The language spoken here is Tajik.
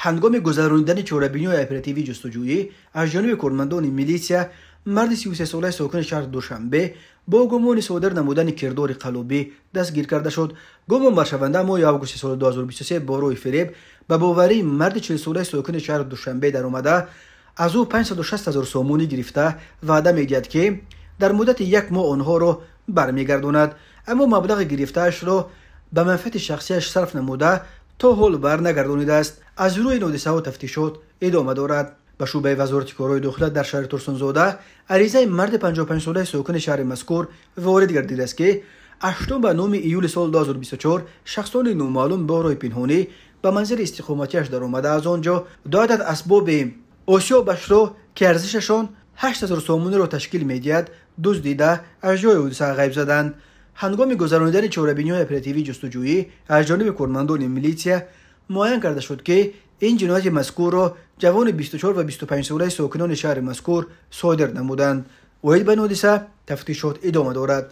Ҳангоми гузаронидани чорабиниҳои оперативии ҷустуҷӯӣ аз ҷониби кормандони милитсия марди 33-солаи сокини шаҳри Душанбе бо гумони содир намудани кирдори қаллобӣ дастгир карда шуд. Гумонбаршаванда моҳи августи соли 2023 бо роҳи фиреб ба боварии марди 40-солаи сокини шаҳри Душанбе даромада, аз ӯ 560 ҳазор сомонӣ гирифта, ваъда медиҳад, ки дар муддати як моҳ онҳоро бармегардонад, аммо маблағи гирифтаашро ба манфиати шахсияш сарф намуда, то ҳол барнагардонидааст. Аз рӯи ин ҳодисаҳо тафтишот идома дорад. Ба шӯъбаи Вазорати корҳои дохила дар шаҳри Турсунзода аризаи марди 55-солаи сокини шаҳри мазкур ворид гардидааст, ки 8 ба 9 июли соли 2024 шахсони номаълум бо роҳи пинҳонӣ ба манзили истиқоматиаш даромада, аз он ҷо ду адад асбоби осиёбашро, ки арзишашон 8000 сомониро ташкил медиҳад, дуздида, аз ҷои ҳодиса ғайб заданд. Ҳангоми гузаронидани чорабиниҳои оперативии ҷустуҷӯӣ аз ҷониби кормандони милитсия муайян карда шуд, ки ин ҷинояти мазкурро ҷавони 24 ва 25-солаи сокинони шаҳри мазкур содир намуданд. Оид ба ин ҳодиса тафтишот идома дорад.